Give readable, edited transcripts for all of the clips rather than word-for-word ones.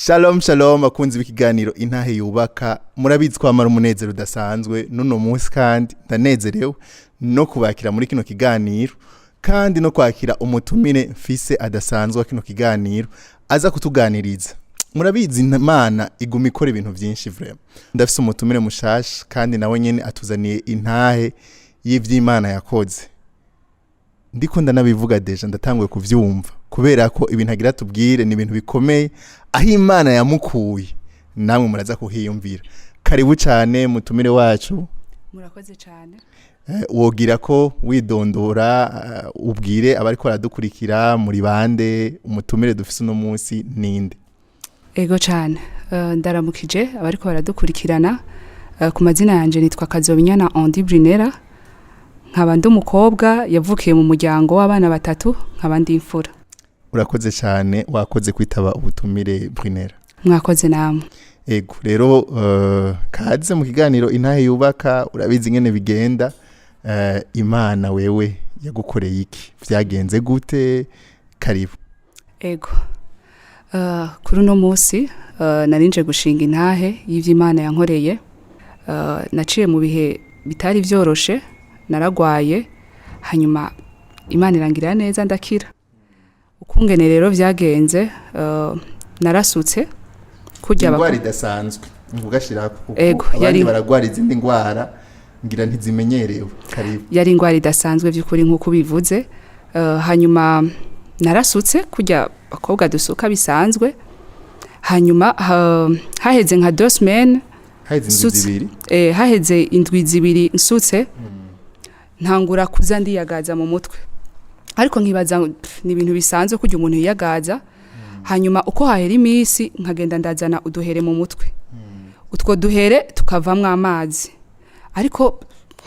Shalom shalom, akunzi b'ikiganiro Intahe Yubaka. Murabizi ko amara umunezero udasanzwe n'uno munsi, kandi ndanezerewe no kubakira muri kino kiganiro, kandi no kwakira umutumire mfise adasanzwe wa kino kiganiro aza kutuganiriza. Murabizi, Imana iguma ikora ibintu byinshi vraiment. Ndafise umutumire mushasha, kandi nawe nyene atuzaniye intahe y'ivy'Imana yakoze. Ndiko ndanabivuga, déjà ndatanguye kuvyumva, kubera ko ibintu agira tubwire ni ibintu bikomeye, aho Imana yamukuye namwe muraza kuhiyumvira. Karibu cyane, mutumire wacu. Murakoze cyane. Wogira ko widondora, ubwire abariko baradukurikira muri bande, umutumire dufise uno munsi ninde? Ego cyane. Ndaramukije abariko baradukurikirana. Ku mazina yanje nitwa Kazobinyana Andy Brunera, nkaba ndi umukobwa yavukiye mu muryango w'abana batatu, nkaba ndi imfura. Urakoze cyane, wakoze kwitaba ubutumire, Brunera. Mwakoze namwe. Ego rero, kaze mu kiganiro Intahe Yubaka. Urabizi ingene bigenda. Imana wewe yagukoreye iki? Vyagenze gute? Karibu. Ego. Kuri uno munsi narinje gushinga intahe y'ivy'Imana yankoreye. Naciye mu bihe bitari vyoroshe, naragwaye, hanyuma Imana irangirira neza ndakira. Ukungene rero vyagenze, narasutse kurya Indwara idasanzwe ugashira kuko Ego, abandi baragwara izindi ndwara ngira ntizimenyerewe. Karibu. Yari indwara idasanzwe by'ukuri nk'uko ubivuze. Hanyuma narasutse kurya abakobwa dusuka bisanzwe, hanyuma haheze nka 2 semaines. Haheze indwi Sutse. 2. Haheze indwi 2 nsutse, ntangura kuza ndiyagaza mu mutwe, ariko nkibaza ngo, pff, ni ibintu bisanzwe kurya umuntu yiyagaza. Hanyuma uko hahera iminsi nkagenda ndazana uduhere mu mutwe, utwo duhere tukavamwo amazi, ariko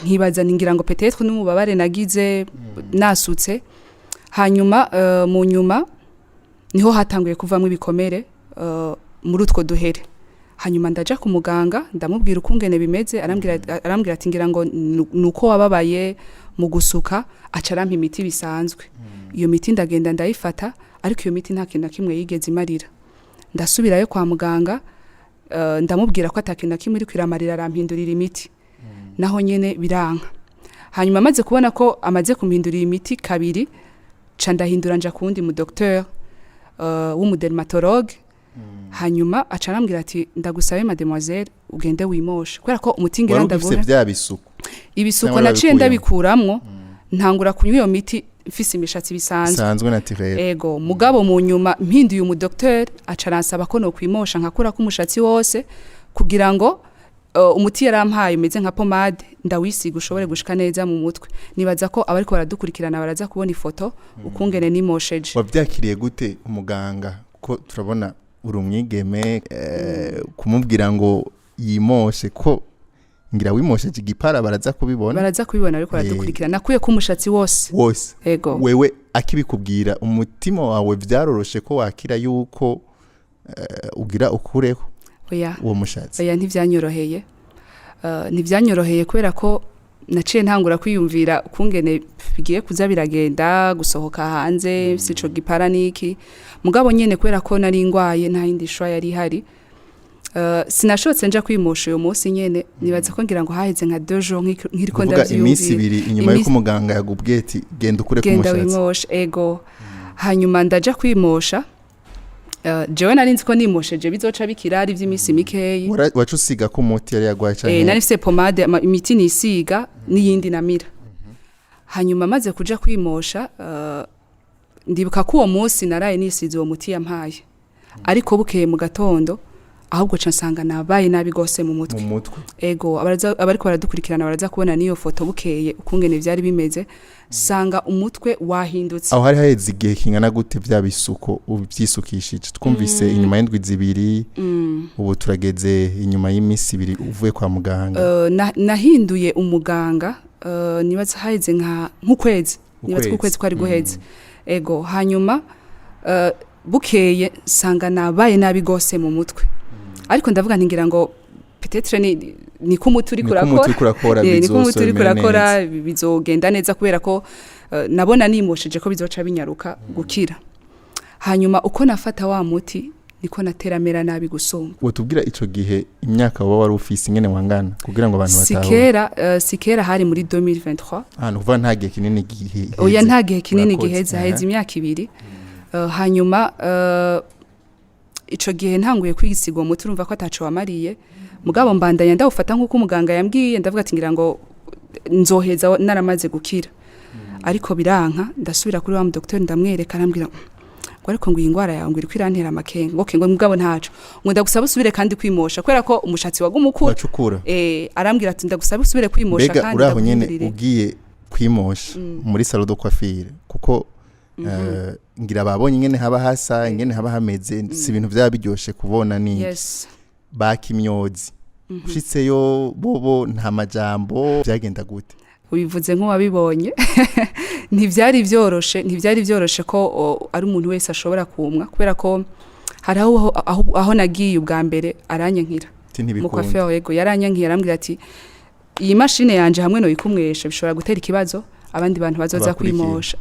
nkibaza ningira ngo peut-être n'umubabare nagize nasutse. Hanyuma mu nyuma niho hatanguye kuvamwo ibikomere muri utwo duhere. Hanyuma ndaja ku muganga, ndamubwira ukungene bimeze, arambwira ati ngira ngo nuko wababaye mu gusuka. Aca arampa imiti bisanzwe. Iyo miti ndagenda ndayifata, ariko iyo miti nta kintu na kimwe yigeze imarira. Ndasubirayo kwa muganga, ndamubwira ko ata kintu na kimwe iriko iramarira, arampindurira imiti, naho nyene biranka. Hanyuma amaze kubona ko amaze kumpindurira imiti kabiri, ca ndahindura nja kuwundi mu docteur w'umudermatologue. Hanyuma aca arambwira ati ndagusabe, mademoiselle, ugende wimoshe, kubera ko umuti ngira Wari ugifise ndaguhe vya bisuko? Ibisuko Cyangwa naciye wabikuyemo? ndabikuramwo, ntangura kunywa iyo miti mfise imishatsi bisanzwe. Sanzwe, naturel. Ego. Mugabo mu nyuma mpinduye umu docteur, aca aransaba ko nokwimosha nkakurako umushatsi wose, kugira ngo umuti yarampaye umeze nka pomade ndawisiga ushobore gushika neza mu mutwe. Nibaza ko abariko baradukurikirana baraza kubona ifoto ukungene nimosheje. Wavyakiriye gute umuganga, ko turabona uri umwigeme, kumubwira ngo yimoshe, ko ngira wimosheje igipara baraza kubibona? Baraza kubibona ariko baradukurikirana. Nakuye ko umushatsi wose. Wose? Ego. Wewe akibikubwira, umutima wawe vyaroroshe ko wakira yuko ugira ukureho Oya. uwo mushatsi? Oya, ntivyanyoroheye. Ntivyanyoroheye kubera ko naciye ntangura kwiyumvira ukungene bigiye kuza biragenda, gusohoka hanze si ico gipara niki. Mugabo nyene kubera ko nari ngwaye, nta yindi choix yari ihari. Sinashotse nja kwimosha uyo munsi nyene. Nibaza ko ngira ngo haheze nka 2 jours nkiriko Kuvuga iminsi ndavyiyumvira. 2 inyuma yuko umuganga yagubwiye ati genda ukure Genda k'umushatsi. wimoshe, ego. Hanyuma ndaja kwimosha. Jewe nari nzi ko nimosheje bizoca bikira, ari ivy'iminsi mikeyi. Waca usiga ko umuti yari yagwaye canke? Nari mfise pomade, imiti nisiga n'iyindi namira. Hanyuma maze kuja kwimosha, ndibuka ko uwo munsi naraye nisize uwo muti yampaye, ariko bukeye mu gatondo ahubwo ca nsanga nabaye nabi gose mu mutwe. Mu mutwe. Ego. Abariko baradukurikirana baraza kubona n'iyo foto bukeye ukungene vyari bimeze, sanga umutwe wahindutse. Aho hari haheze igihe kingana gute vya bisuko uvyisukishije? Twumvise inyuma y'indwi 2, ubu turageze inyuma y'iminsi 2 uvuye kwa muganga. Nahinduye umuganga, nibaza haheze nk'ukwezi, nibaza ko Ukwezi. ukwezi kwari guheze. Ego. Hanyuma bukeye nsanga nabaye nabi gose mu mutwe, ariko ndavuga nti ngira ngo peut-être ni niko umuti uriko Niko umuti urakora. uriko urakora. Niko umuti uriko Bizosomera urakora. neza. Bizogenda neza, kubera ko nabona nimosheje ko bizoca binyaruka gukira. Hanyuma uko nafata wa muti niko Niko nateramera nabi gusumba. Wotubwira ico gihe imyaka woba wari ufise, ingene wangana, kugira ngo abantu Si batahure? kera, si kera, hari muri 2023. Ah, ni ukuvuga nta gihe kinini giheze. Oya, nta gihe kinini. Urakoze. Giheze, haheze imyaka 2. Hanyuma ico gihe ntanguye kwisiga uwo muti, urumva ko ataco wamariye, mugabo mbandanya ndawufata nk'uko umuganga yambwiye. Ndavuga ati ngira ngo nzoheza naramaze gukira, ariko biranka. Ndasubira kuri wa mudokiteri, ndamwereka, arambwira ngo ariko ngo iyi ndwara yawe ngo iriko irantera amakenga, ngo okay, ngo mugabo ntaco, ngo ndagusaba usubire kandi kwimosha, kubera ko umushatsi waguma ukura. Wacukura. Arambwira ati ndagusaba usubire kwimosha Mbega kandi uraho nyene ndaguhindurire. ugiye kwimosha muri salon de coiffure, kuko ngira babonye ingene haba hasa, ingene haba hameze, si ibintu vyaba biryoshe kubona ni bakimyozi. Ushitseyo bobo nta majambo, vyagenda gute? Ubivuze nk'uwabibonye. Ntibyari byoroshe, ntibyari byoroshe ko ari umuntu wese ashobora kumwa, kubera ko hari aho nagiye ubwa mbere aranyankira. Ati ntibikunda. Mu coiffeur, yego, yaranyankiye, arambwira ati iyi mashine yanje hamwe no ikumwesha bishobora gutera ikibazo abandi bantu bazoza Abakurikira. kwimosha.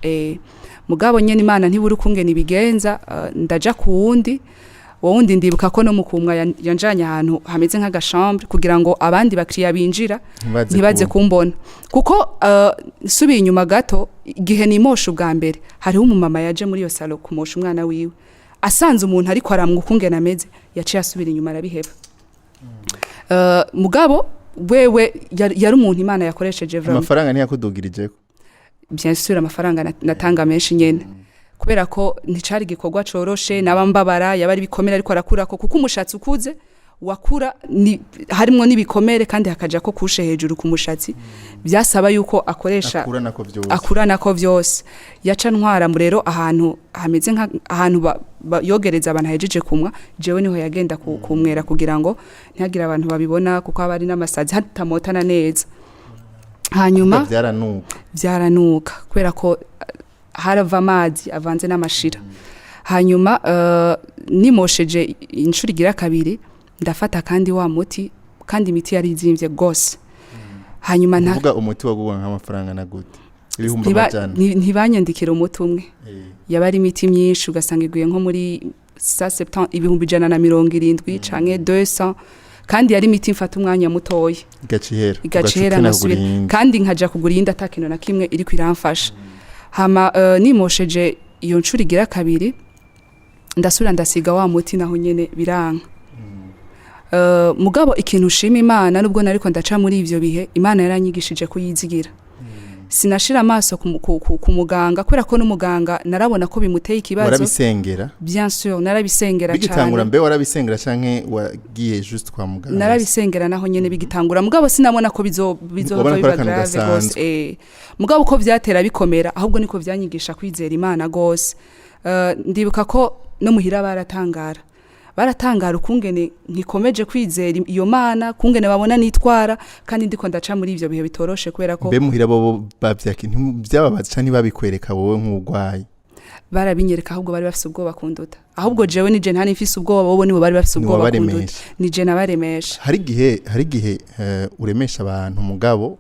Mugabo nyene Imana ntiburi ukungene ibigenza. Ndaja ku wundi, uwo wundi ndibuka ko no mu kumwa yanjanye ahantu hameze nk'agashambre kugira ngo abandi bakiriya binjira ntibaze ntibaze kumbona, kuko nsubiye inyuma gato, igihe nimosha ubwa mbere, hariho umumama yaje muri iyo salon kumosha umwana wiwe, asanze umuntu ariko aramwa ukungene ameze, yaciye asubira inyuma arabiheba. Mugabo wewe yari umuntu Imana yakoresheje vraiment. Amafaranga ntiyakudugirijeko? Bien sûr, amafaranga natanga menshi nyene, kubera ko nticari igikorwa coroshe. Naba mbabara, yaba ari ibikomere ariko arakurako, kuko umushatsi ukuze wakura ni, harimwo n'ibikomere, kandi hakaja ko kushe hejuru ku mushatsi, byasaba yuko akoresha akura nako vyose. Akura nako vyose. Yaca ntwara mu rero ahantu hameze nka ahantu yogereza abantu ahejeje kumwa. Jewe niho yagenda kumwera kugira ngo ntihagire abantu babibona, kuko haba hari n'amasazi hatamotana neza. Hanyuma Vyaranuka. Byaranuka, kubera ko harava amazi avanze n'amashira. Hanyuma nimosheje inshuro igira kabiri, ndafata kandi wa muti, kandi imiti yari izimvye gose. Hanyuma nta Kuvuga umuti wagurwa nk'amafaranga na gute, ibihumbi amajana? Ntibanyandikira umuti umwe. Yaba ari imiti myinshi, ugasanga iguye nko muri sa septante, 170,000 canke 200, kandi yari imiti mfata umwanya mutoya. Igaca ihera. Igaca ugaca ihera, ukenera nkasubira. kugura iyindi. Kandi nkaja kugura iyindi ata kintu na kimwe iriko iramfasha. Hama nimosheje iyo nshuro igira kabiri, ndasubira ndasiga wa muti, naho nyene biranka. Mugabo ikintu ushima Imana, nubwo nariko ndaca muri ivyo bihe, Imana yaranyigishije kuyizigira. Sinashira amaso ku muganga, kubera ko n'umuganga narabona ko bimuteye ikibazo. Warabisengera? Bien sûr, narabisengera Bigitangura? cane. Mbe warabisengera canke wagiye juste kwa muganga? Narabisengera naho nyene bigitangura, mugabo sinabona ko bizohava Wabona ko ari biba akantu grave gasanzwe. gose. Mugabo uko vyatera bikomera, ahubwo niko vyanyigisha kwizera Imana gose. Ndibuka ko no muhira baratangara, baratangara ukungene nkikomeje kwizera iyo Mana, kungene babona nitwara kandi ndiko ndaca muri ivyo bihe bitoroshe, kubera ko Mbe muhira bobo bavyaki, ntibyababaza canke ntibabikwereka wowe nk'urwaye? Barabinyereka, ahubwo bari bafise ubwoba kunduta. Ahubwo jewe nije ntari mfise ubwoba, bobo nibo bari bafise ubwoba kunduta. Niwabaremesha. Nije nabaremesha. Hari igihe uremesha abantu, mugabo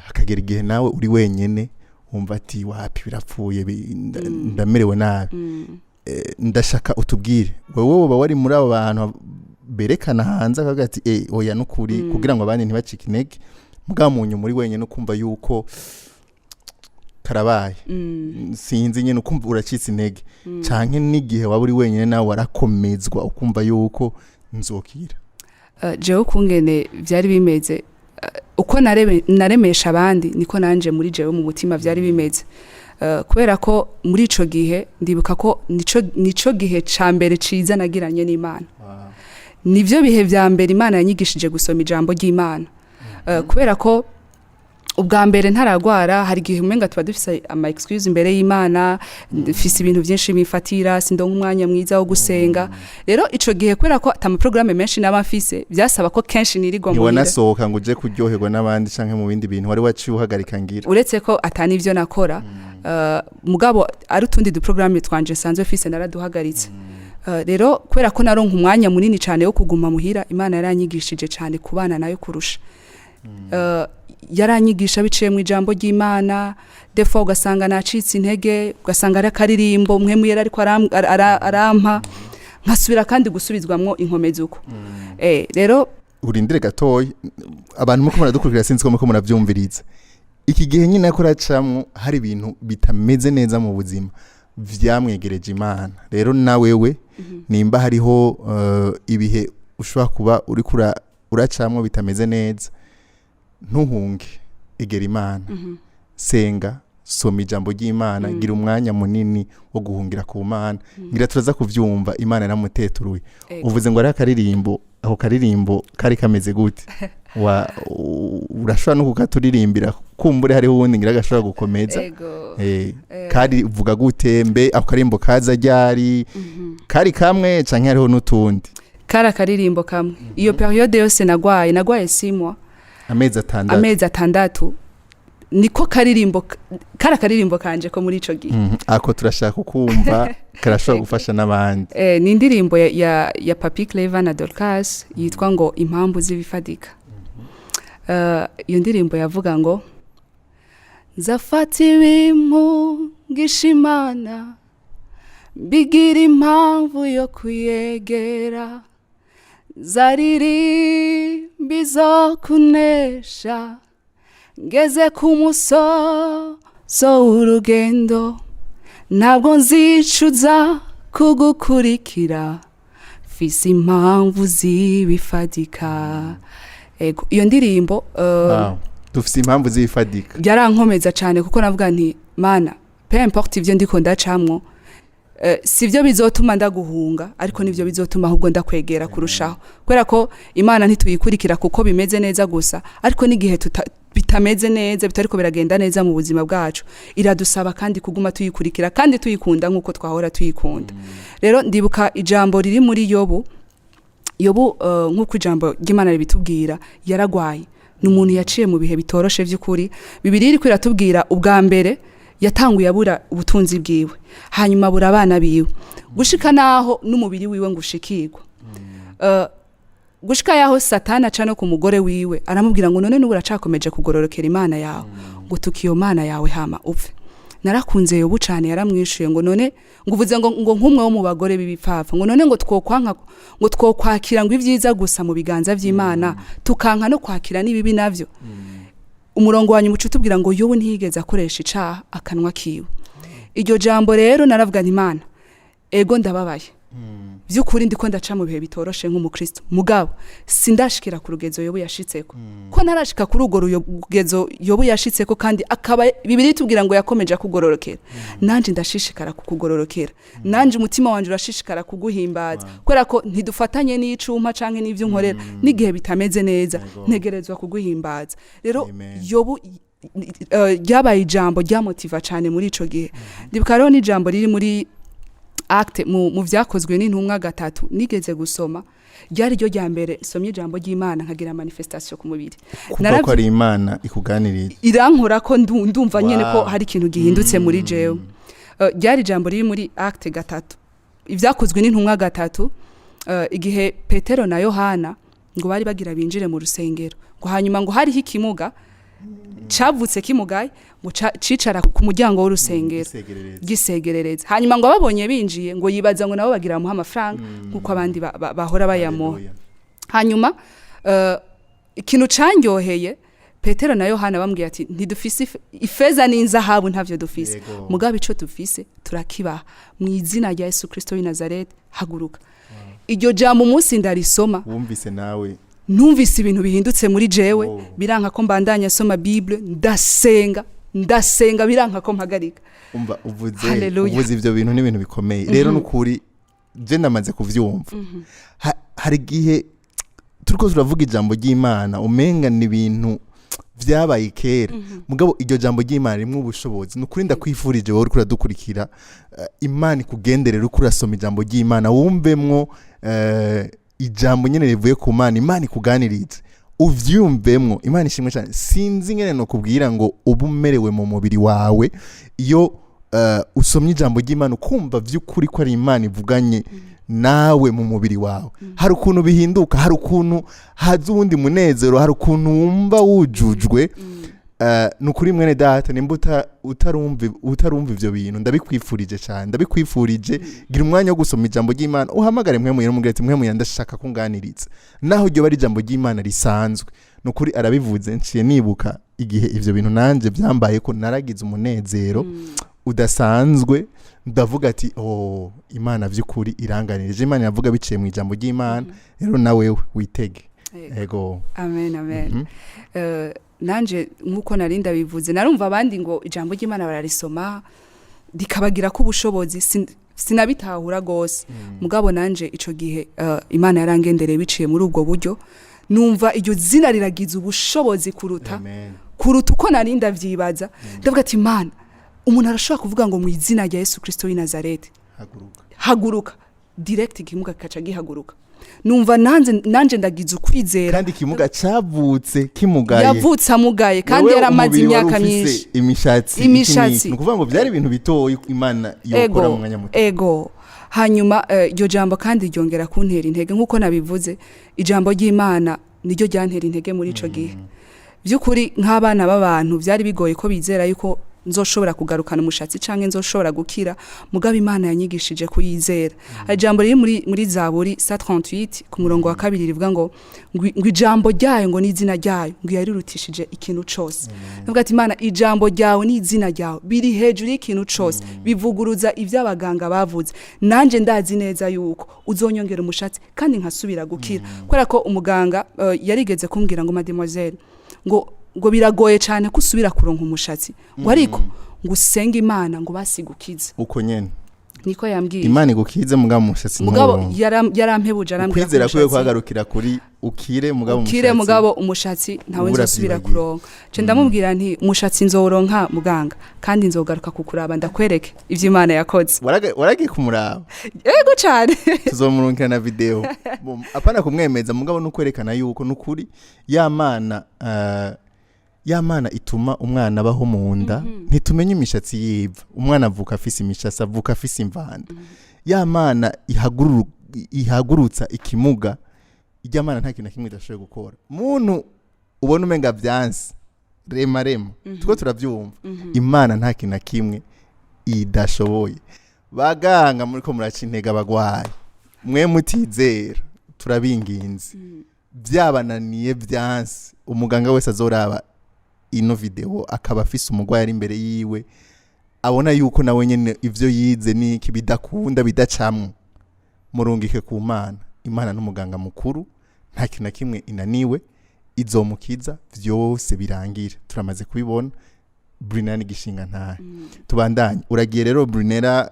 hakagera igihe nawe uri wenyene wumva ati wapi, birapfuye, ndamerewe nabi. Ndashaka utubwire, wewe woba wari muri abo bantu berekana hanze akavuga ati oya nukuri, kugira ngo abandi ntibacike intege, mugabo mu nyuma uri wenyene ukumva yuko karabaye, sinzi nyene, ukumva uracitse intege, canke n'igihe waba uri wenyene nawe warakomezwa ukumva yuko nzokira? Jewe ukungene vyari bimeze, uko naremesha abandi, niko nanje muri jewe mu mutima vyari bimeze. Kubera ko muri ico gihe ndibuka ko nico gihe ca mbere ciza nagiranye n'Imana. Nivyo bihe vya mbere Imana yanyigishije gusoma ijambo ry'Imana. Kubera ko ubwa mbere ntaragwara, hari igihe umenga tuba dufise ama excuse imbere y'Imana, mfise ibintu byinshi bifatira, sindonka umwanya mwiza wo gusenga. Rero ico gihe, kubera ko ata programme menshi naba mfise, byasaba ko kenshi nirirwa muhira. Ntiwanasohoka ngo uje kuryoherwa n'abandi canke mu bindi bintu, wari waciye uhagarika ngira? Uretse ko atani ivyo nakora, mugabo ari utundi du programme twanje nsanzwe mfise naraduhagaritse. Rero kubera ko naronka umwanya munini cyane wo kuguma muhira, Imana yaranyigishije cyane kubana nayo kurusha. Yaranyigisha biciye mu ijambo ry'Imana. Des fois ugasanga nacitse intege, ugasanga ari akaririmbo mwe muyera ariko arampa. Nkasubira kandi gusubizwamwo inkomezi uko. Rero Urindire gatoya, abantu muko muradukurikira, sinzi ko muko muravyumviriza. Iki gihe nyine ko racamwo, hari ibintu bitameze neza mu buzima, vyamwegereje Imana. Rero nawewe nimba hariho ibihe ushobora kuba uriko uracamwo bitameze neza, ntuhunge, egera Imana, senga, soma ijambo ry'Imana, gira umwanya munini wo guhungira ku Mana. Ngira turaza kuvyumva, Imana yaramuteturuye. Uvuze ngo ari akaririmbo, ako karirimbo kari kameze gute? Urashobora no kukaturirimbira, kumbure hariho uwundi ngira gashobora gukomeza. Ego. Kari uvuga gute? Mbe ako karirimbo kaza ryari? Kari kamwe canke hariho n'utundi? Kari akaririmbo kamwe. Iyo période yose nagwaye 6 mois. Amezi 6. Amezi 6, niko karirimbo, kari akaririmbo kanje ko muri ico gihe. Ako turashaka kumva, karashobora gufasha n'abandi. Ni indirimbo ya Papi Clever na Dorcas yitwa ngo "Impamvu z'ibifadika". Iyo ndirimbo yavuga ngo: "Nzafata ibimpungisha Imana, mbigira impamvu yo kuyegera, nzaririmba izo kunesha, ngeze ku musozo w'urugendo, ntabwo nzicuza kugukurikira, mfise impamvu z'ibifadika." Ego, iyo ndirimbo Wow. Dufise impamvu z'ibifadika. Yarankomeza cyane, kuko navuga nti: "Mana, peu importe ivyo ndiko ndacamwo, sivyo bizotuma ndaguhunga, ariko nivyo bizotuma ahubwo ndakwegera kurushaho." Kubera ko Imana ntituyikurikira kuko bimeze neza gusa, ariko n'igihe bitameze neza, bitariko biragenda neza mu buzima bwacu, iradusaba kandi kuguma tuyikurikira kandi tuyikunda nk'uko twahora tuyikunda. Rero ndibuka ijambo riri muri Yobu. Yobu, nk'uko ijambo ry'Imana ribitubwira, yaragwaye, ni umuntu yaciye mu bihe bitoroshe by'ukuri. Bibiliya iriko iratubwira, ubwa mbere yatanguye abura ubutunzi bwiwe, hanyuma abura abana biwe, gushika naho n'umubiri wiwe ngo ushikirwe, gushika yaho Satani aca no ku mugore wiwe, aramubwira ngo: "None n'ubu uracakomeje kugororokera Imana yawe? Ngo tuka iyo Mana yawe hama upfe." Narakunze Yobu cane. Yaramwishuye ngo: "None ngo uvuze ngo nk'umwe wo mu bagore b'ibipfapfa, ngo none ngo twokwanka, ngo twokwakira ngo ibyiza gusa mu biganza vy'Imana, tukanka no kwakira n'ibibi navyo?" Umurongo wa nyuma uca utubwira ngo Yobu ntiyigeze akoresha icaha akanwa kiwe. Iryo jambo rero naravuga nti: "Imana, ego, ndababaye by'ukuri, ndiko ndaca mu bihe bitoroshe nk'umukristo, mugabo sindashikira ku rugezo Yobu yashitseko, ko ntarashika kuri urwo rugezo Yobu yashitseko, kandi akaba Bibiliya itubwira ngo yakomeje akugororokera. Nanje ndashishikara kukugororokera, nanje umutima wanje urashishikara kuguhimbaza, kubera ko ntidufatanye n'icuma canke n'ivyo unkorera. N'igihe bitameze neza, ntegerezwa kuguhimbaza." Rero Amen. Yobu ryabaye ijambo ryamotiva cyane muri ico gihe. Ndibuka rero n'ijambo riri muri Actes, mu Vyakozwe n'Intumwa 3, nigeze gusoma. Ryari ryo rya mbere nsomye ijambo ry'Imana nkagira manifestation ku mubiri. Kuva ko ari Imana ikuganiriye. Irankora ko ndumva nyene ko hari ikintu gihindutse muri jewe. Ryari ijambo riri muri Actes 3, Ivyakozwe n'Intumwa 3, igihe Petero na Yohana ngo bari bagira binjire mu rusengero, ngo hanyuma ngo hariho ikimuga cavutse kimugaye, ngo cicara ku muryango w'urusengero Gisegerereza. gisegerereza. Hanyuma ngo babonye binjiye, ngo yibaza ngo nabo bagira bamuha amafaranga nk'uko abandi bahora bayamuha. Haleluya. Hanyuma ikintu candyoheye, Petero na Yohana bambwiye ati: "Ntidufise ifeza n'inzahabu, ntavyo dufise, mugabo ico dufise turakibaha. Mu izina rya Yesu Kristo w'i Nazareti, haguruka." Iryo jambo umunsi ndarisoma, Wumvise nawe. numvise ibintu bihindutse muri jewe. Biranka ko mbandanya soma Bible, ndasenga, ndasenga, biranka ko mpagarika. Umva, uvuze Haleluya. uvuze ivyo bintu n'ibintu bikomeye. Rero nukuri je ndamaze kuvyumva. Hari igihe turiko turavuga ijambo ry'Imana, umenga ni ibintu vyabaye kera, mugabo iryo jambo ry'Imana rimwe ubushobozi. Nukuri ndakwifurije wowe uriko uradukurikira, Imana ikugenderera uriko urasoma ijambo ry'Imana, wumvemwo ijambo nyene rivuye ku Mana, Imana ikuganirize, uvyumvemwo. Imana ishimwe cyane. Sinzi ingene nokubwira ngo uba umerewe mu mubiri wawe iyo usomye ijambo ry'Imana, ukumva vy'ukuri ko ari Imana ivuganye nawe mu mubiri wawe. Hari ukuntu bihinduka, hari ukuntu haza uwundi munezero, hari ukuntu wumva wujujwe. Ni ukuri mwene data, nimba utarumva ivyo bintu, ndabikwifurije cyane, ndabikwifurije. Gira umwanya wo gusoma ijambo ry'Imana, uhamagare Mpwemu Yera, umubwire ati: "Mpwemu Yera, ndashaka kunganiriza," naho iryo bari ijambo ry'Imana risanzwe. Ni ukuri arabivuze, nciye nibuka igihe ivyo bintu nanje byambaye, ko naragize umunezero udasanzwe. Ndavuga ati: "Oh, Imana vy'ukuri iranganirije." Imana iravuga biciye mu ijambo ry'Imana. Rero nawewe witege. Yego. Ego. Amen, amen. Nanje nk'uko nari ndabivuze, narumva abandi ngo ijambo ry'Imana bararisoma rikabagira ko ubushobozi, sinabitahura gose. Mugabo nanje ico gihe Imana yarangendereye biciye muri ubwo buryo, numva iryo zina riragize ubushobozi kuruta Amen. kuruta uko nari ndavyibaza. Ndavuga ati: "Imana, umuntu arashobora kuvuga ngo mu izina rya Yesu Kristo w'i Nazareti, haguruka." Haguruka direct, ikimuga kikaca gihaguruka. Numva nanje ndagize ukwizera. Kandi ikimuga cavutse kimugaye. Yavutse amugaye kandi Wewe yaramaze umubiri wari imyaka ufise myinshi. imishatsi, Imishatsi. iki n'iki. Ni ukuvuga ngo byari ibintu bitoyi Imana yokora mu mwanya muto. Ego. Hanyuma iryo jambo kandi ryongera kuntera intege. Nk'uko nabivuze, ijambo ry'Imana niryo ryantera intege muri ico gihe. By'ukuri nk'abana b'abantu byari bigoye ko bizera yuko nzoshobora kugarukana umushatsi canke nzoshobora gukira, mugabo Imana yanyigishije kuyizera. Hari ijambo riri muri Zaburi 138 ku murongo wa kabiri rivuga ngo ijambo ryayo ngo n'izina ryayo ngo yarirutishije ikintu cose. Ndavuga ati: "Imana, ijambo ryawe n'izina ryawe biri hejuru y'ikintu cose, bivuguruza ibyo abaganga bavuze. Nanje ndazi neza yuko uzonyongera umushatsi kandi nkasubira gukira." Kubera ko umuganga yarigeze kumbwira ngo: "Mademoiselle," ngo "biragoye cyane ko usubira kuronka umushatsi," ngo "ariko ngo usenge Imana ngo basigukize." Uko nyene. Niko yambwiye. Imana igukize, mugabo umushatsi Mugabo nturonke. Yarampebuje, arambwira ko Ukwizera kwiwe kwagarukira kuri ukire, mugabo ukire, umushatsi mugabo umushatsi ntawe ubura nzosubira vyibagiwe. kuronka. Ce ndamubwira nti: "Umushatsi nzowuronka, muganga, kandi nzogaruka kukuraba ndakwereke ivyo Imana yakoze." Waragiye kumuraba? Ego cane. Tuzomurungikira na video. Apana kumwemeza, mugabo no kwerekana yuko nukuri ya mana, ya mana ituma umwana abaho mu nda, ntitumenye imishatsi yiva. Umwana avuka afise imishatsi, avuka afise imvanda. Ya mana ihagurutsa ikimuga, irya mana nta kintu na kimwe idashoboye gukora. Muntu ubona umenga vyanse, rema rema, tuko turavyumva, Imana nta kintu na kimwe idashoboye. Baganga muriko muraca intege abagwayi, mwe mutizera, turabinginze, byabananiye, byanse, umuganga wese azoraba ino video akaba afise umugwayi ari imbere yiwe, abona yuko nawe nyene ivyo yize niki bidakunda, bidacamwo, murungike ku Mana. Imana n'umuganga mukuru, nta kintu na kimwe inaniwe. Izomukiza vyose birangire. Turamaze kubibona. Brunera n'igishinga ntahe. Tubandanye. Uragiye rero, Brunera,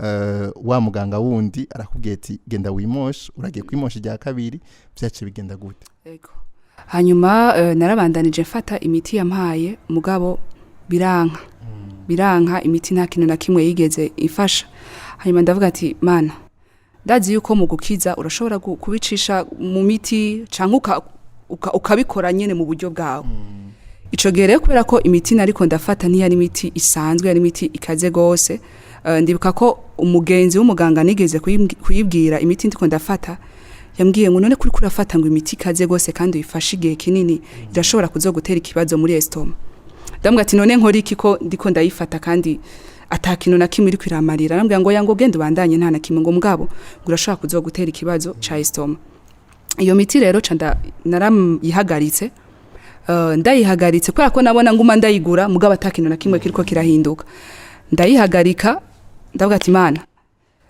wa muganga wundi arakubwiye ati: "Genda wimoshe." Uragiye kwimosha irya kabiri, vyaciye bigenda gute? Ego. Hanyuma narabandanije mfata imiti yampaye, mugabo biranka, biranka. Imiti nta kintu na kimwe yigeze ifasha. Hanyuma ndavuga ati: "Mana, ndazi yuko mu gukiza urashobora kubicisha mu miti canke ukabikora nyene mu buryo bwawe." Ico gihe rero, kubera ko imiti nariko ndafata ntiyari imiti isanzwe, yari imiti ikaze gose, ndibuka ko umugenzi w'umuganga nigeze kuyibwira imiti ndiko ndafata, yambwiye ngo: "None kuri kurafata ngo imiti ikaze gose kandi uyifashe igihe kinini, irashobora kuzogutera ikibazo muri estomac." Ndamubwira ati: "None nkora iki ko ndiko ndayifata kandi ata kintu na kimwe iriko iramarira?" Arambwira ngo: "Yango genda ubandanye, nta na kimwe," ngo "mugabo ngo urashobora kuzogutera ikibazo ca estomac." Iyo miti rero ca naramuyihagaritse. Ndayihagaritse kubera ko nabona nguma ndayigura, mugabo ata kintu na kimwe kiriko kirahinduka. Ndayihagarika, ndavuga ati: "Imana,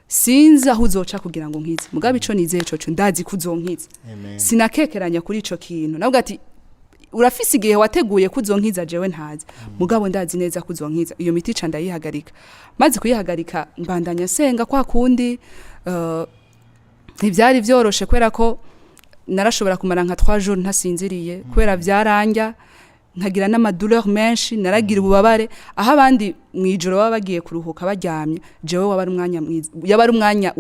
sinzi aho uzoca kugira ngo nkize, mugabo ico nizeye coco ndazi ko uzonkiza." Sinakekeranya kuri ico kintu. Navuga ati: "Urafise igihe wateguye ko uzonkiza jewe ntazi, mugabo ndazi neza ko uzonkiza." Iyo miti ca ndayihagarika. Maze kuyihagarika, mbandanya nsenga kwa kundi. Ntivyari vyoroshe, kubera ko narashobora kumara nka 3 jours ntasinziriye, kubera vyaranja, nkagira n'ama douleur menshi. Naragira ububabare aho abandi mw'ijoro baba bagiye kuruhuka baryamye, jewe waba ari umwanya mwiza, yaba ari umwanya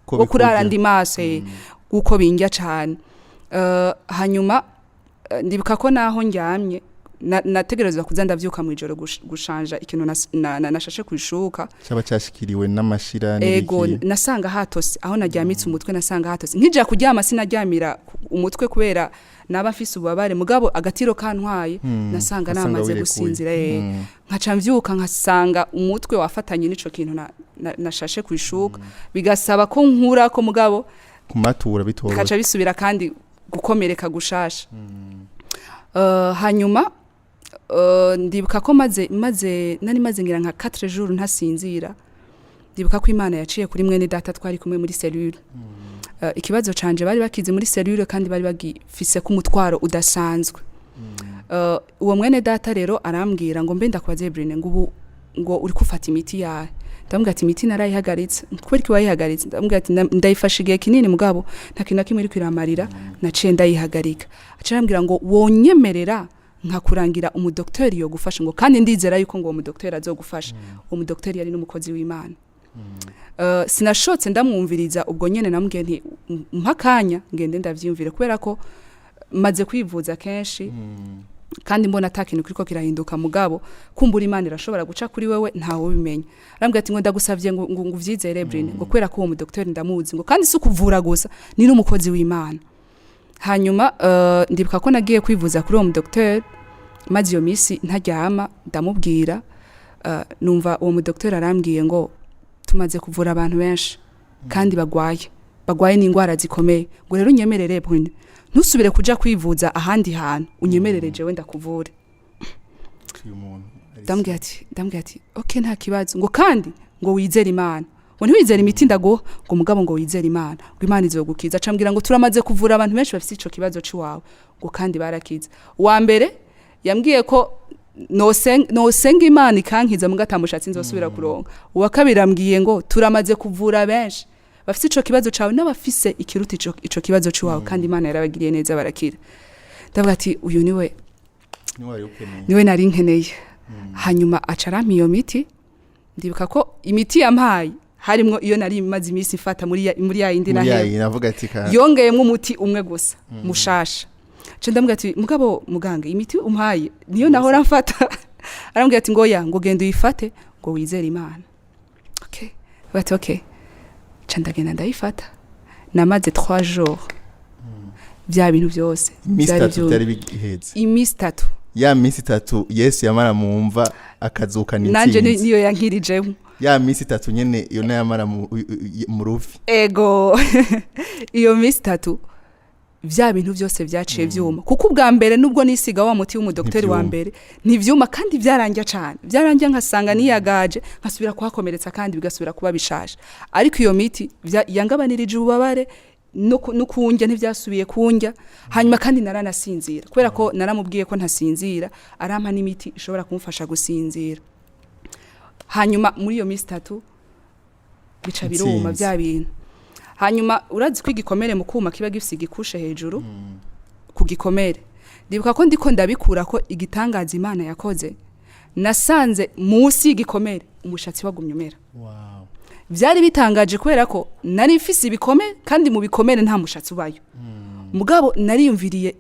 Ko wo kurara bikurya. ndi maso, kuko bindya cane. Hanyuma ndibuka ko naho ndyamye nategerezwa kuza ndavyuka mw'ijoro gushanja ikintu nashashe kwishuka. Caba cashikiriwe n'amashira Ego. n'ibiki. Nasanga hatose aho naryamitse umutwe, nasanga hatose. Nkija kuryama sinaryamira umutwe kubera naba mfise ububabare, mugabo agatiro kantwaye nasanga Wasanga namaze wirekuye. gusinzira. Nkaca mvyuka nkasanga umutwe wafatanye n'ico kintu nashashe kwishuka, bigasaba ko nkura ko mugabo kumatura bitoroshe. Bikaca bisubira kandi gukomereka gushasha. Hanyuma ndibuka ko maze nari maze ngira nka 4 jours ntasinzira. Ndibuka ko Imana yaciye kuri mwene data twari kumwe muri cellule. Ikibazo canje bari bakizi muri cellule kandi bari bagifise ko umutwaro udasanzwe. Uwo mwene data rero arambwira ngo: "Mbe ndakubaze Brine, ngo ubu ngo uri gufata imiti yawe?" Ndamubwira ati: "Imiti narayihagaritse." "Kubera iki wayihagaritse?" Ndamubwira ati: "Ndayifashe igihe kinini, mugabo nta kintu na kimwe iri kwiramarira, naciye ndayihagarika." Aca arambwira ngo: "Wonyemerera nkakurangira umudokiteri yogufasha?" Ngo kandi ndizera yuko ngo uwo mudokiteri azogufasha. Uwo mudokiteri yari n'umukozi w'Imana. Sinashotse ndamwumviriza ubwo nyene. Namubwiye nti: "Mpa akanya ngende ndavyiyumvire, kubera ko maze kwivuza kenshi kandi mbona ata kintu kiriko kirahinduka, mugabo kumbura Imana irashobora guca kuri wewe, ntawe ubimenya." Arambwira ati ngo: "Ndagusavye ngo uvyizere Brine," ngo kubera ko uwo mudokiteri ndamuzi, ngo kandi si ukuvura gusa, ni n'umukozi w'Imana. Hanyuma ndibuka ko nagiye kwivuza kuri uwo mudokiteri, maze iyo minsi ntaryama. Ndamubwira, numva uwo mudokiteri arambwiye ngo: "Tumaze kuvura abantu benshi kandi bagwaye n'indwara zikomeye," ngo "rero unyemerere Brune, ntusubire kuja kwivuza ahandi hantu, unyemerere jewe ndakuvure." Uyu muntu Ndambwira ati: "Okay, nta kibazo." Ngo kandi ngo wizere Imana, ngo ntiwizere imiti ndaguha, ngo mugabo ngo wizere Imana, ngo Imana izogukiza. Acambwira ngo: "Turamaze kuvura abantu benshi bafite ico kibazo ciwawe," ngo kandi barakiza. Uwa mbere yambwiye ko nosenga Imana ikankiza muga atamushatsi nzosubira kuronka. Uwa kabiri ambwiye ngo: "Turamaze kuvura benshi bafite ico kibazo cawe n'abafise ikiruta ico kibazo ciwawe, kandi Imana yarabagiriye neza barakira." Ndavuga ati: "Uyu niwe." Niwe wari ukeneye. Niwe nari nkeneye. Hanyuma aca arampa iyo miti. Ndibuka ko imiti yampaye harimwo iyo nari maze iminsi mfata muri ya yindi muri nahera. Yayi navuga ati ka Yongeyemwo umuti umwe gusa mushasha. Nca ndamubwira ati: "Mugabo muganga, imiti umpaye niyo nahora mfata." Arambwira ati ngo: "Ya," ngo "genda uyifate," ngo "wizere Imana." Okay, bati okay. Nca ndagenda ndayifata. Namaze 3 jours, bya bintu byose iminsi vyari 3 vyumye. Byari biheze. Iminsi 3. Ya minsi 3 Yesu yamara mu mva akazukana Nanje intsinzi. niyo yankirijemo. Ya minsi 3 nyene iyo nayo yamara mu ruvi. Ego, iyo minsi 3 vya bintu byose vyaciye vyuma, kuko ubwa mbere nubwo nisiga wa muti w'umudokiteri wa Ntivyuma. mbere ntivyuma, kandi vyaranjya cane, vyaranjya nkasanga niyagaje, nkasubira kuhakomeretsa kandi bigasubira kuba bishasha. Ariko iyo miti yangabanirije ububabare no kunjya ntivyasubiye kunjya. Hanyuma kandi naranasinzira, kubera ko naramubwiye ko ntasinzira, arampa n'imiti ishobora kumfasha gusinzira. Hanyuma muri iyo minsi 3 bica biruma Intsinzi. bya bintu. Hanyuma urazi ko igikomere mu kuma kiba gifise igikushe hejuru ku gikomere. Ndibuka ko ndiko ndabikura ko igitangaza Imana yakoze, nasanze munsi y'igikomere umushatsi wagumye umera. Wow. Byari bitangaje, kubera ko nari mfise ibikomere kandi mu bikomere nta mushatsi ubayo. Mugabo nariyumviriye: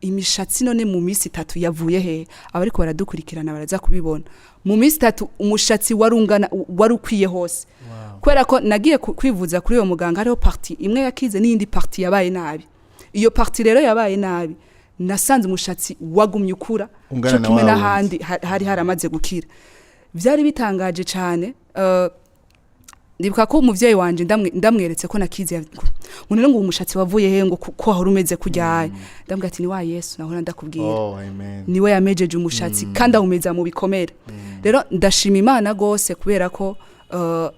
imishatsi none mu minsi 3 yavuye hehe? Abariko baradukurikirana baraza kubibona. Mu minsi 3 umushatsi warungana, wari ukwiye hose, kubera ko nagiye kwivuza kuri uyo muganga, hariho partie imwe yakize n'iyindi partie yabaye nabi. Iyo partie rero yabaye nabi, nasanze umushatsi wagumye ukura Ungana co na kimwe wa wundi. n'ahandi hari haramaze gukira. Byari bitangaje cyane. Ndibuka ko umuvyeyi wanje ndamweretse ko nakize, ngo none ngo uwo mushatsi wavuye he, ngo ko wahora umeze kuryaye? Ndamubwira ati: "Ni wa Yesu nahora ndakubwira." Oh, amen. Niwe yamejeje umushatsi kandi awumeza mu bikomere. Rero ndashima Imana gose, kubera ko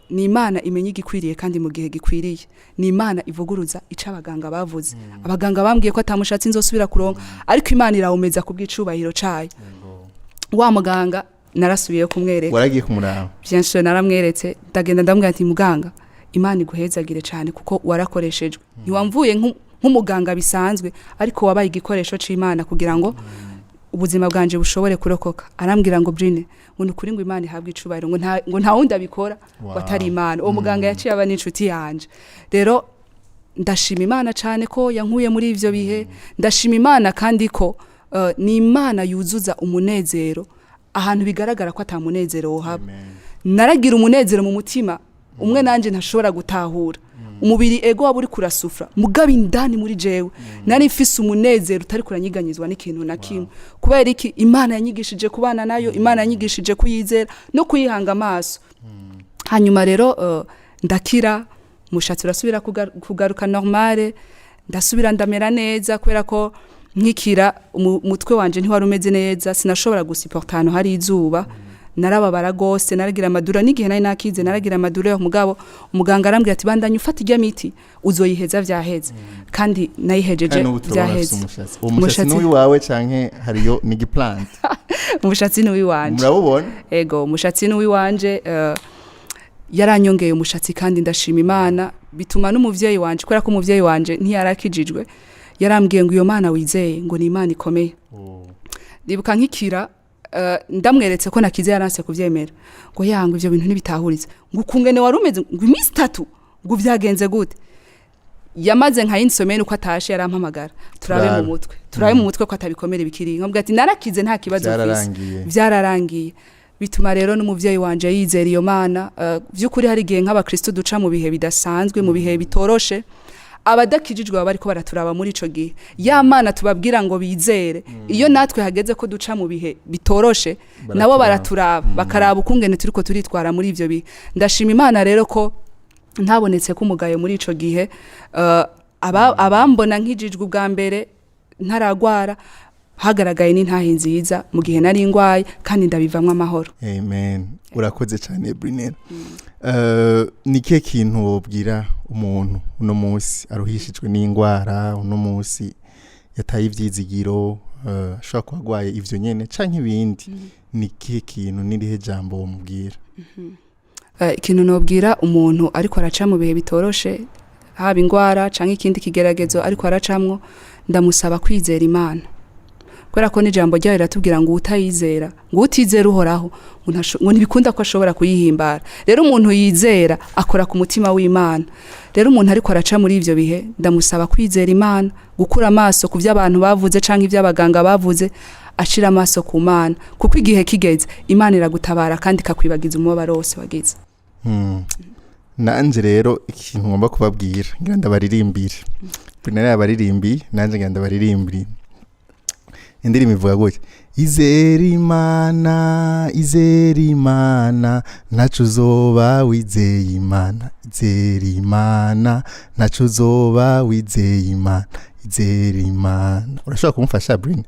ni Imana imenya igikwiriye kandi mu gihe gikwiriye. Ni Imana ivuguruza ico abaganga bavuze. Abaganga bambwiye ko atamushatsi nzosubira kuronka, ariko Imana irawumeza kubw'icubahiro cayo. Wa muganga narasubiye kumwereka. Waragiye kumuraba? Bien sûr, naramweretse. Ndagenda ndamubwira ati: "Muganga, Imana iguhezagire cyane kuko warakoreshejwe. Ntiwamvuye nk'umuganga bisanzwe, ariko wabaye igikoresho c'Imana kugira ngo ubuzima bwanje bushobore kurokoka." Arambwira ngo: "Brine," ngo "ni ukuri," ngo "Imana ihabwe icubahiro," ngo nta wundi abikora ngo atari Imana. Uwo muganga yaciye aba n'inshuti yanje. Rero ndashima Imana cyane ko yankuye muri ivyo bihe. Ndashima Imana kandi ko ni Imana yuzuza umunezero ahantu bigaragara ko ata munezero wohaba. Amen. Naragira umunezero mu mutima umwe nanje ntashobora gutahura. Umubiri ego waba uri kurasufra, mugabo indani muri jewe nari mfise umunezero utari kuranyiganyizwa n'ikintu na kimwe. Kubera iki? Imana yanyigishije kubana nayo, Imana yanyigishije kuyizera no kuyihanga amaso. Hanyuma rero ndakira, umushatsi urasubira kugaruka normale, ndasubira ndamera neza, kubera ko nkikira umutwe wanje ntiwari umeze neza, sinashobora gusuporta ahantu hari izuba, narababara gose, naragira ama douleurs. N'igihe nari nakize naragira ama douleurs, mugabo umuganga arambwira ati: "Bandanye ufata irya miti, uzoyiheza vyaheze." Kandi nayihejeje Kandi n'ubu turabona afise vyaheze. umushatsi. Uwo mushatsi Umushatsi- n'uwiwawe canke hariyo ni igiplante? Umushatsi ni uwiwanje. Murabubona. Ego, umushatsi ni uwiwanje. Yaranyongeye umushatsi kandi ndashima Imana. Bituma n'umuvyeyi wanje, kubera ko umuvyeyi wanje ntiyarakijijwe, yarambwiye ngo: "Iyo Mana wizeye," ngo, "ni Imana ikomeye." Ndibuka nkikira, ndamweretse ko nakize, yaranse kuvyemera, ngo yanga ivyo bintu ntibitahuritse, ngo ukungene wari umeze ngo iminsi 3, ngo vyagenze gute? Yamaze nka yindi uko atashe yarampamagara: "Turabe Turabe. mu mutwe, turabe mu mutwe ko atabikomere bikiri." Nkabwira ati: "Narakize, nta kibazo mfise." Byararangiye. Vyararangiye. Bituma rero n'umuvyeyi wanje yizera iyo Mana. Vy'ukuri hari igihe nk'abakristo duca mu bihe bidasanzwe, mu bihe bitoroshe. Abadakijijwe baba bariko baraturaba muri ico gihe. Ya Mana tubabwira ngo bizere, iyo natwe hageze ko duca mu bihe bitoroshe, nabo baraturaba, bakaraba ukungene turiko turitwara muri ivyo bihe. Ndashima Imana rero ko ntabonetse ko umugayo muri ico gihe. Abambona nkijijwe ubwa mbere ntaragwara, hagaragaye n'intahe nziza mu gihe nari ngwaye, kandi ndabivamwo amahoro. Amen. Urakoze cyane, Brinera. Ni kihe kintu wobwira umuntu uno munsi aruhishijwe n'indwara, uno munsi yataye ivyizigiro, ashobora kuba agwaye ivyo nyene canke ibindi? Ni kihe kintu, n'irihe jambo womubwira? Ikintu nobwira umuntu ariko araca mu bihe bitoroshe, haba ingwara canke ikindi kigeragezo ariko aracamwo, ndamusaba kwizera Imana, kubera ko n'ijambo ryayo riratubwira ngo utayizera, ngo utizera Uhoraho, ngo ntibikunda ko ashobora kuyihimbara. Rero umuntu yizera akora ku mutima w'Imana. Rero umuntu ariko araca muri ivyo bihe, ndamusaba kwizera Imana, gukura amaso ku vyo abantu bavuze canke ivyo abaganga bavuze, ashira amaso ku Mana, kuko igihe kigeze Imana iragutabara kandi ikakwibagiza umubabaro wose wagize. Nanje rero ikintu ngomba kubabwira, ngira ndabaririmbire. Brinera yabaririmbiye, nanje ngira ndabaririmbire. Indirimbo ivuga gutya: "Izera Imana, izera Imana, ntaco uzoba wizeye Imana. Izera Imana, ntaco uzoba wizeye Imana. Izera Imana." Urashobora kumufasha, Brine?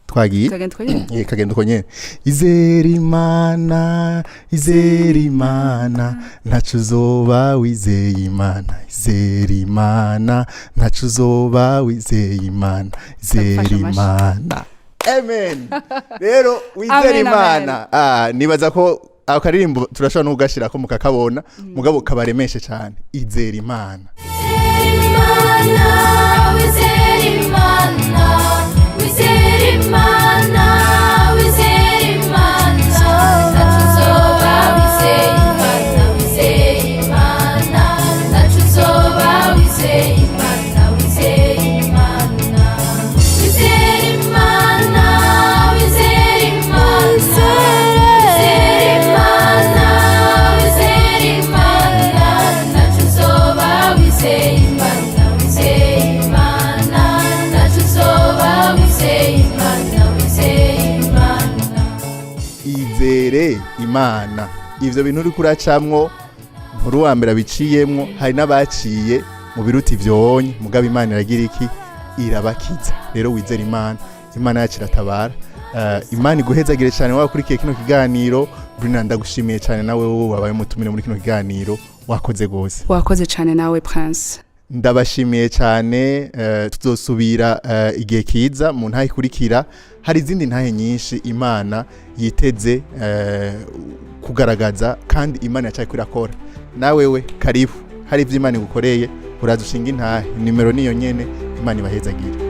Twagiye. Kagenda uko nyene? Kagenda uko nyene: "Izera Imana, izera Imana, ntaco uzoba wizeye Imana. Izera Imana, ntaco uzoba wizeye Imana. Izera Ndagufasha amashyi. Imana." Amen. Rero wizere Amen, Imana. Nibaza ko ako karirimbo turashobora no kugashirako mukakabona, mugabo kabaremeshe cyane. Izera Imana. Imana, wizera Imana, wizera Imana, wizera Imana, ntaco uzoba wizeye Imana, wizeye Imana, ntaco uzoba wizeye Imana, wizeye Imana, wizera Imana, wizera Imana, wizera Imana, wizera Imana, ntaco uzoba wizeye Imana, wizeye Imana, ntaco uzoba wizeye Imana, wizeye Imana. Izere Imana. Ivyo bintu uriko uracamwo, nkuru wa mbere abiciyemwo, hari n'abaciye mu biruta ivyonye, mugabo Imana iragira iki? Irabakiza. Rero wizere Imana, Imana yacu iratabara. Imana iguhezagire cyane wakurikiye kino kiganiro. Brina, ndagushimiye cyane nawe wowe wabaye umutumire muri kino kiganiro, wakoze gose. Wakoze cyane nawe, Prince. Ndabashimiye cyane. Tuzosubira igihe kiza mu ntahe ikurikira. Hari izindi ntahe nyinshi Imana yiteze kugaragaza, kandi Imana yacaye irakora. Nawe we karibu, hari ibyo Imana igukoreye, uraza ushinga intahe. Nimero niyo nyene. Imana ibahezagire.